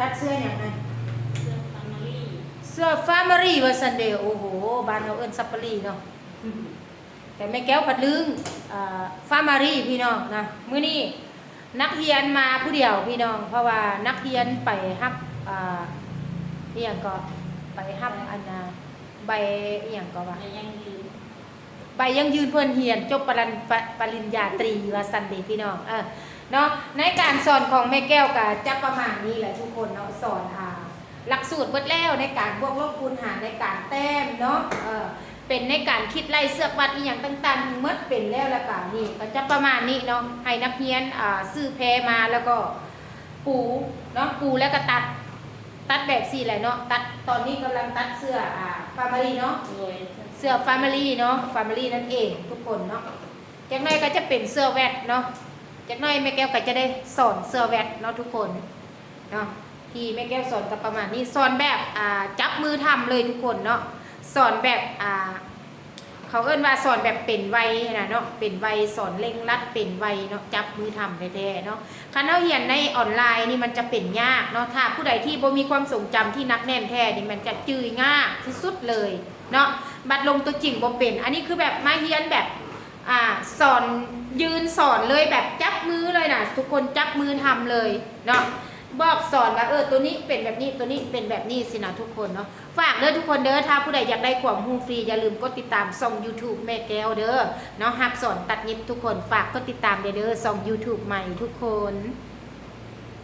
ຕັດເສື້ອຫຍັງນະ? ເສື້ອຟາມາຣີ ເສື້ອຟາມາຣີວ່າຊັ້ນເດ. ໂອ້ໂຫ ບ້ານເຮົາເອີ້ນສັບປະຣີເນາະ ແຕ່ແມ່ແກ້ວພັດລຶງ ອ່າ ຟາມາຣີພີ່ນ້ອງນະ. ມື້ນີ້ນັກຮຽນມາຜູ້ດຽວພີ່ນ້ອງ ເພາະວ່ານັກຮຽນໄປຮັບ ອ່າ ອີ່ຫຍັງເກາະ ໄປຮັບອັນນະ ໃບອີ່ຫຍັງເກາະວ່າ ໃບຢັ້ງຢືນເພິ່ນຮຽນຈົບປະລັນ ປະ ປະລິນຍາຕຣີວ່າຊັ້ນເດພີ່ນ້ອງ. ເອີ ເນາະ ໃນການສອນຂອງແມ່ແກ້ວກະຈະປະມານນີ້ແຫຼະທຸກຄົນເນາະ ສອນ ອ່າ ຫຼັກສູດເບິດແລ້ວ ໃນການບວກລົບຄູນຫານ ໃນການແຕ້ມເນາະ ເອີ ເປັນໃນການຄິດໄລ່ເຊືອກວັດອີ່ຫຍັງຕ່າງໆ ໝົດເປັນແລ້ວ ແລ້ວກະນີ້ກະຈະປະມານນີ້ເນາະ ໃຫ້ນັກຮຽນ ອ່າ ຊື້ແພມາ ແລ້ວກໍປູເນາະ ປູແລ້ວກະຕັດ ຕັດແບບຊີ້ແຫຼະເນາະ ຕັດ ຕອນນີ້ກຳລັງຕັດເສື້ອ ອ່າ ຟາມາຣີເນາະ ໂດຍ ເສື້ອຟາມາຣີເນາະ ຟາມາຣີນັ້ນເອງທຸກຄົນເນາະ. ຈັກໜ້ອຍກໍຈະເປັນເສື້ອແວັດເນາະ ຈັກໜ້ອຍແມ່ແກ້ວກໍຈະໄດ້ສອນເສື້ອແວັດເນາະທຸກຄົນເນາະ. ທີ່ແມ່ແກ້ວສອນກໍປະມານນີ້ ສອນແບບ ອ່າ ຈັບມືທຳເລີຍທຸກຄົນເນາະ ສອນແບບ ອ່າ ເຂົາເອີ້ນວ່າສອນແບບເປັນໄວຫັ້ນນະເນາະ ເປັນໄວ ສອນເລັ່ງລັດ ເປັນໄວເນາະ ຈັບມືທຳແທ້ໆເນາະ. ຄັນເຮົາຮຽນໃນອອນລາຍນີ້ມັນຈະເປັນຍາກເນາະ ຖ້າຜູ້ໃດທີ່ບໍ່ມີຄວາມຊົງຈຳທີ່ໜັກແໜ້ນແທ້ນີ້ ມັນຈະຈື່ຍາກທີ່ສຸດເລີຍເນາະ ບັດລົງຕົວຈິງບໍ່ເປັນ. ອັນນີ້ຄືແບບມາຮຽນແບບ ອ່າ ສອນ ຢືນສອນເລີຍ ແບບຈັບມືເລີຍນະ ທຸກຄົນຈັບມືທຳເລີຍເນາະ ບອກສອນວ່າ ເອີ ໂຕນີ້ເປັນແບບນີ້ ໂຕນີ້ເປັນແບບນີ້ຊີ້ນະທຸກຄົນເນາະ. ຝາກເດີທຸກຄົນເດີ ຖ້າຜູ້ໃດຢາກໄດ້ຄວາມຮູ້ຟຣີ ຢ່າລືມກົດຕິດຕາມຊ່ອງ YouTube ແມ່ແກ້ວເດີເນາະ ຮັບສອນຕັດເຢັບທຸກຄົນ ຝາກກົດຕິດຕາມແດ່ເດີ ຊ່ອງ YouTube ໃໝ່ທຸກຄົນ.